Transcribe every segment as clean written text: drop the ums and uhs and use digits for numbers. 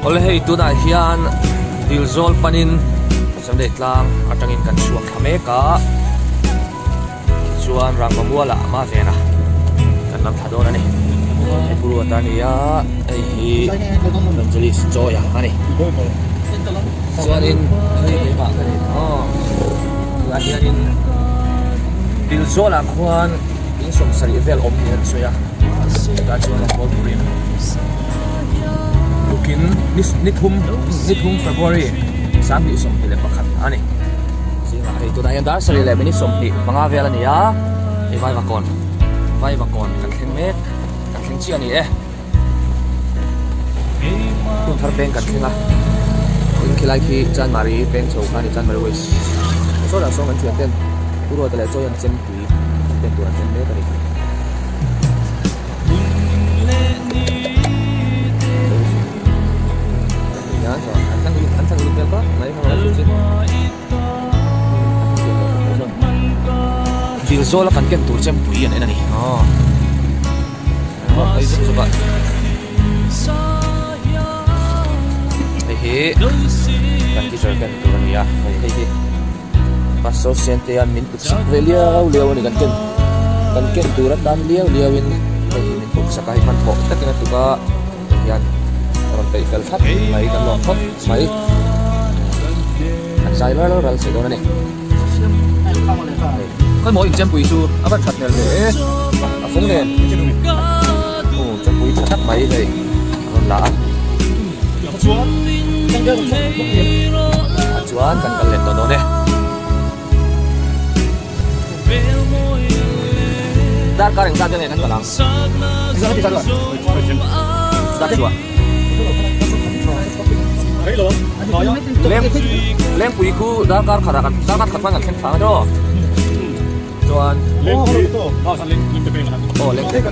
Awle hei tunah hian Dilzawl panin Sunday tlang atangin kan chhuak thla mek a, tichuan Rangva mualah hma vena kan lam thla dawn a ni. Hei Pu Ruata a ni a, hei hi Evangelist Joy-a a ni. Chuanin hei keimah ka ni aw, tunah hianin Dilzawlah khuan in sawmsarih vel awm niin an sawi a, chutah chuan rawn bawl turin tukin ni thum ni thum February 2021 a ni. Zingah hei tunah hian dar sarih leh minute 25 vel a ni a, hei Vaivakawn Vaivakawn kan thleng mek kan thleng chiah a ni e. Hmun thar peng kan thleng a, tin khilai khi Chanmari peng chho kha a ni Chanmari West. Sawtah sawn kan thian ten Pu Ruata leh Chawi an chempui an pen tur an ken mek a ni. Dil zawl a kan ken tur chempui an en a ni. Hei hi kan teacher ken tur a ni a hei hei hi pastor Siantea min put sak ve liau liau a ni kan ken kan ken tur atan liau liau in hei hi min put sak a hei hmanhmawh takin a tuk a hian a rawn peih fel thlap mai kan lawm khawp mai kan zai ral ral thei dawn a ni khawi maw inchempui chu a van that hmel ve e a fung nen aw chempui tha tak mai hei a rawn la a chuan kan kal leh tawh dawn e. Darkar engzat vel nge kan kal ang? Dar chua. Leng lengpui khu darkar khatah kan darkar khat chuan kan thleng thlang a tiraw? Chuan aw lengpui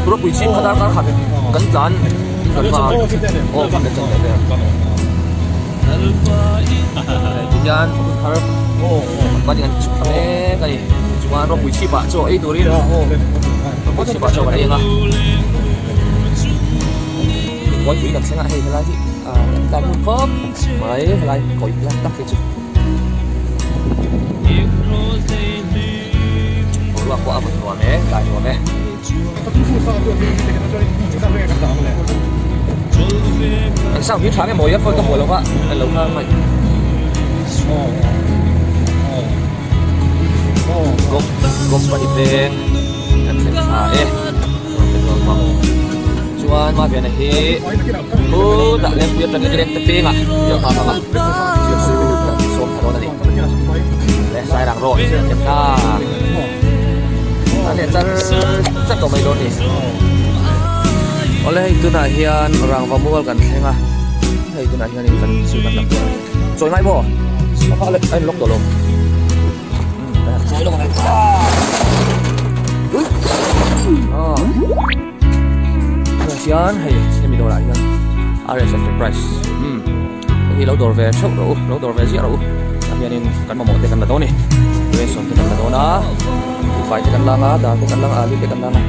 ropui chhip kha darkar khat kan tlan kan hma aw kan tlan vel. Tihian hun thar ban in an chhuk thla mek a ni chuan ropui chhip ah chaw ei turin ropui chhip ah chaw kan ei ang a kawipui kan thleng a hei helai hi ah kan tlan hun khawp mai helai kawi lai tak hi chu boruak pawh a vawt nuam e tlai nuam e. An sang hi tha nge mawi a phone ka hmuh lova an lo nghal mai. Company peng kan thleng thla e chuan ma vena hi khutah lengpui atangin lengte pengah biak hma hmanga sawm tha dawn a ni le sairang road ta. A leh char char tawh mai dawn ni. Awle hei tunah hian rangva mual kan thleng a, hei tunah hianin kan chu kan lam dawn a ni. Chawi ngai maw? A leh a in lock tawh lo. Chawi lawk ang Tunah hian hei hemi dawrah hian RS Enterprise hei hi lo dawr ve theuh rawh u, lo dawr ve ziah rawh u. Tah hianin kan mamawh te kan la dawn a ni. Ration te kan la dawn a, buhfai te kan lang a, dal te kan lang a, alu te kan lang a.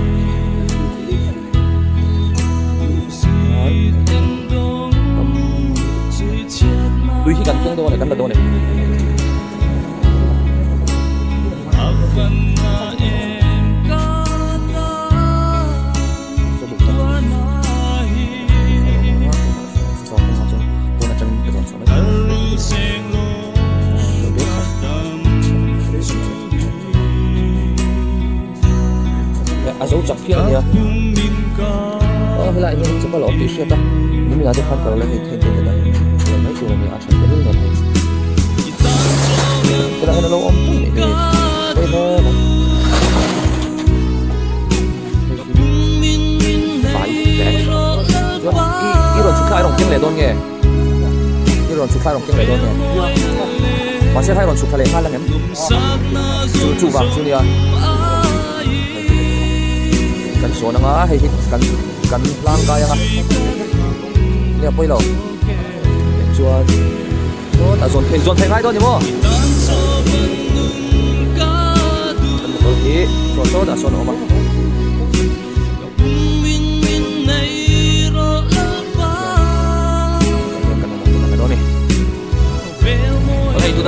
Tui hi kan keng dawn e, kan la dawn e. A zo chak phian a nia aw helai hian chapal a awm tih hriat a nimina te khan ka lo la hei thei te ta mai tur a nia a that tehlul nen hei helai hian a lo awm tawh nih hi hei hle mai fai chuan i i rawn chhuk thla i rawn keng leh dawn nge i rawn chhuk thla i rawn keng leh dawn nge mahse kha i rawn chhuk thla leh nghal ang em chu chu vang chu nia kan sawn anga hei hi kan kan hlang kai anga nia pawi lo chuan chuan a zawn thei zawn thei ngai dawn ni maw kan motor hi sawn sawn a sawn a awm a.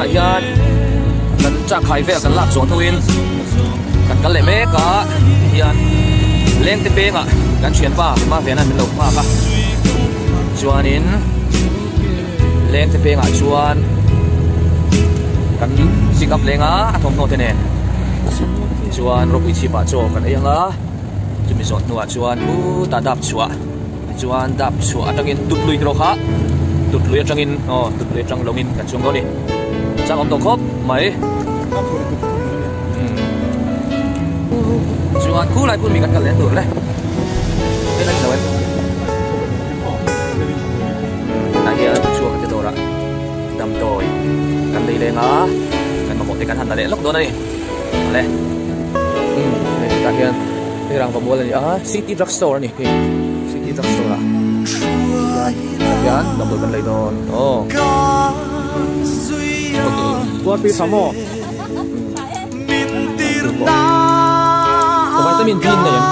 Tunah hian kan changkhai vel kan lak zawh hnuin kan kal leh mek a, tihian lengte pengah kan thianpa Maviana'n min lo nghak a, chuanin lengte pengah chuan kan pick up leng a, a thawmhnaw te nen chuan ropui chhipah chaw kan ei ang a, chumi zawh hnuah chuan khutah dap chhuah. Tichuan dap chhuah atangin tut lui tiraw kha tut lui atangin aw tut lui atang lawngin kan chuang dawn a ni. Chang awm tawh khawp mai. Chuan khu lai phun mi kan kal leh tur le. Hei la ni lo em. Tah hian chhuak te dawrah damdawi kan lei leng a kan mamawh te kan han la leh lawk dawn a ni. Le. Hei tah hian hei rangva mual a ni a city drug store a ni hei city drug store ah tah hian damdawi kan lei dawn aw vitamin B in nei em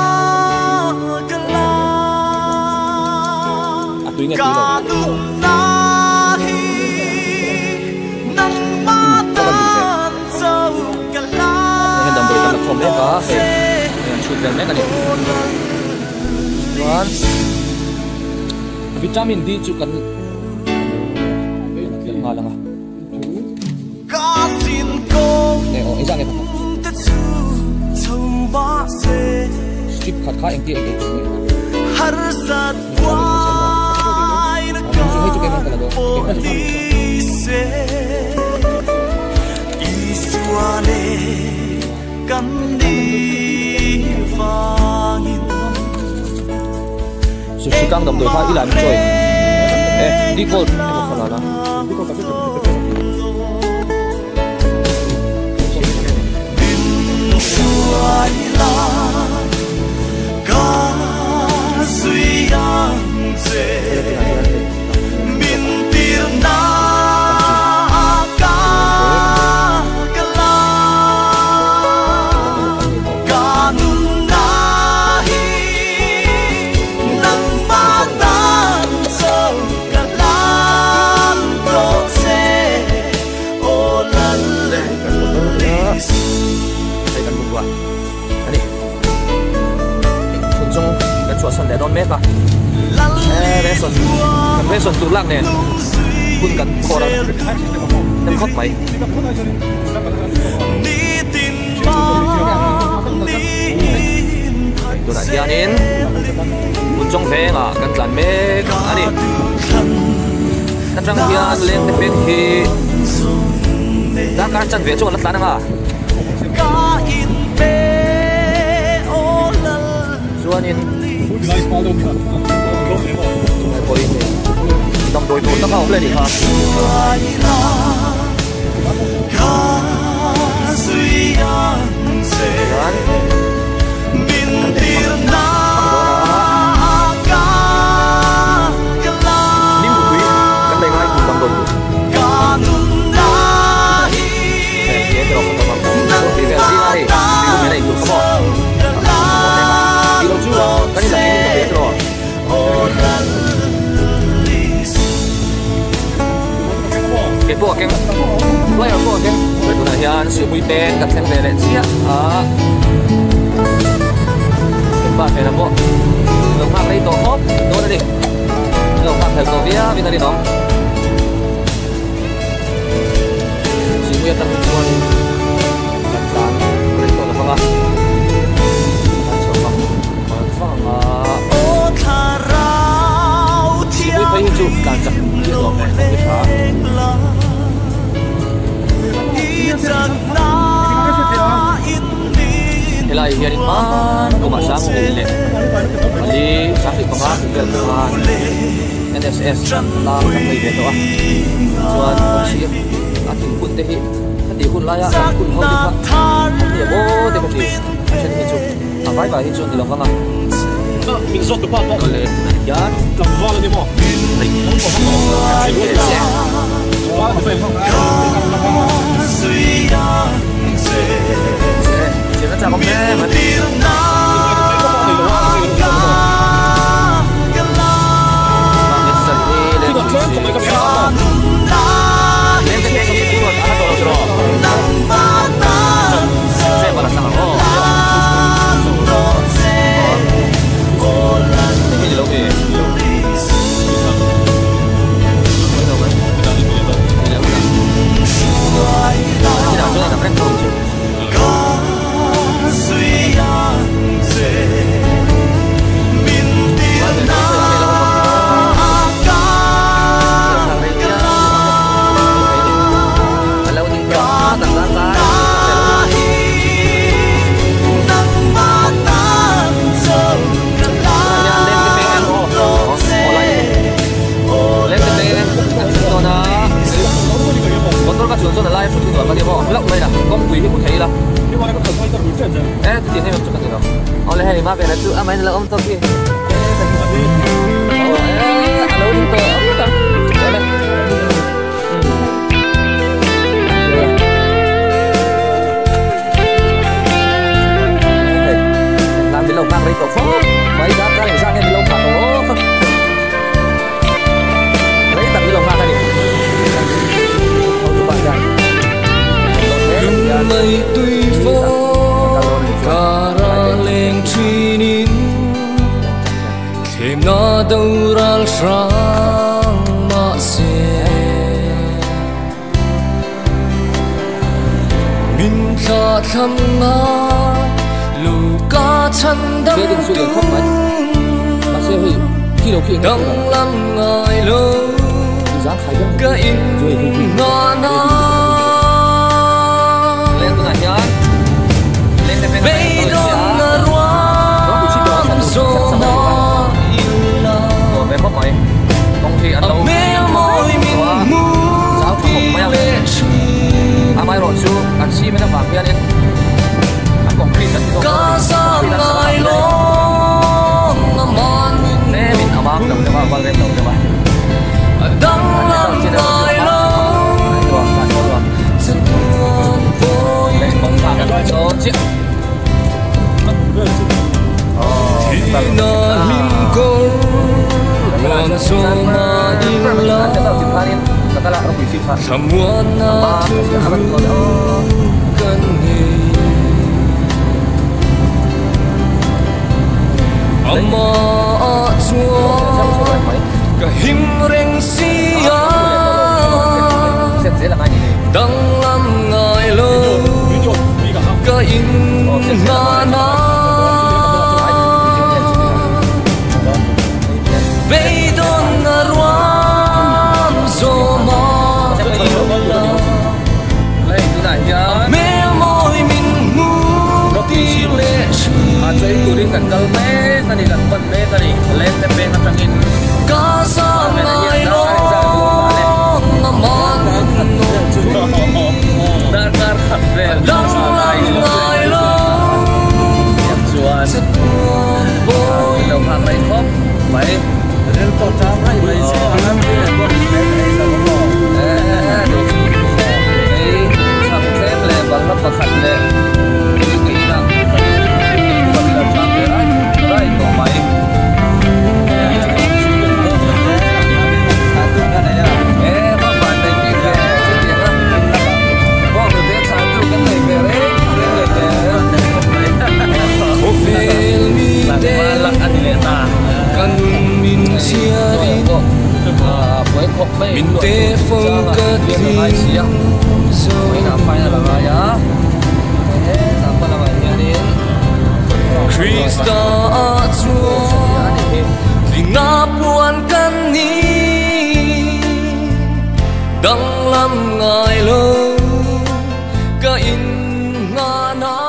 a tui nge tui lo hei damdawi kan la khawm mek a hei hei an chhut vel mek a ni chuan vitamin D chu kan kan nghal ang a eh aw engzah nge pakhat strip khat kha engti eng eng hei chu keimah ka la dawn keimah chu Sushi kang damdawi kha i la min chawi e di gold emaw kha la la. Hei kan bungrua a ni hun zawng kan chhuahsan leh dawn mek a e ration kan ration tur lak nen hun kan khawr a kan khawp mai. Tunah hianin hun zawng vengah kan tlan mek a ni. Atang hian leng te pek hi darkar chanve chu an la tlan ang a. Chuanin tungai pawhin hei damdawi tur tak a awm leh anih kha. Chuan kan leh hmang hmang dawn a. Nimbu tui kan lei ngai tur damdawi tur. Hei ti erawh kan awm ang chaw tih vel zing a hei tui lum in a intur kha maw a mamawh hleng a tih loh chu kan in lakin ka hria tiraw. Kei pawh a keng player pawh a keng tunah hian sihpui peng kan thleng ve leh chiah a pa hnenah pawh lo nghak rei tawh khawp dawn a ni lo nghak hlel tawh viau in a rinawm. Sihpui atang hi chuanin kan tlan rei tawh lovang a, kan chho vang vang ang a. Sihpui phei hi chu tlan chak hi a nuam e, kan ti tha a. Helai hianin hman kumah Sanghnih leh pali Sanghnih panga tih vel khan NSS tang kan nei ve tawh a, chuan kan sir a thingphun te hi heti hun laia kan phun ho te kha an ni emaw te ka ti a then hi chu a vai vai hi chu an ni lo vang a. Awle hian hei Awle hei Mavena chu amahin a lo awm tawk hi. Aw a lo ding tawh a ngawt ang. Awle. Hei tlang min lo nghak rei tawh fawp mai dar kar engzah nge min lo nghah tawh aw. Rei tak min lo nghak a ni. Hotupa hian Amaherawhchu an cement avang hianin a concrete an ti zawk dawn a ni. Tlemin a mam lo deuh a, val rem lo deuh a. Amah chuan ka him reng si a, danglam ngai lo ka in hlan a. Beidawn a ruam zawm a ila, a hmel mawi min hmuh tir leh thin. A chei turin kan kal mek a ni, kan pan mek a ni, lente peng atangin Ka zam ngai lawng a man nawm pui. Darkar khat vel Danglam ngai lo chuan chatuan min lo nghak rei khawp mai. Rel pawh tang raih mai se a ram hi a bawk hle mai lo maw. Ei chhang tlem leh balhla pakhat leh tui ka in a, ka in ka chang ve raih raih tawh mai. Khawvel mite ka nun min chhiarin min te fo ka tling zo. Krista ah chuan tlinga puan kan ni danglam ngai lo ka in nghah na.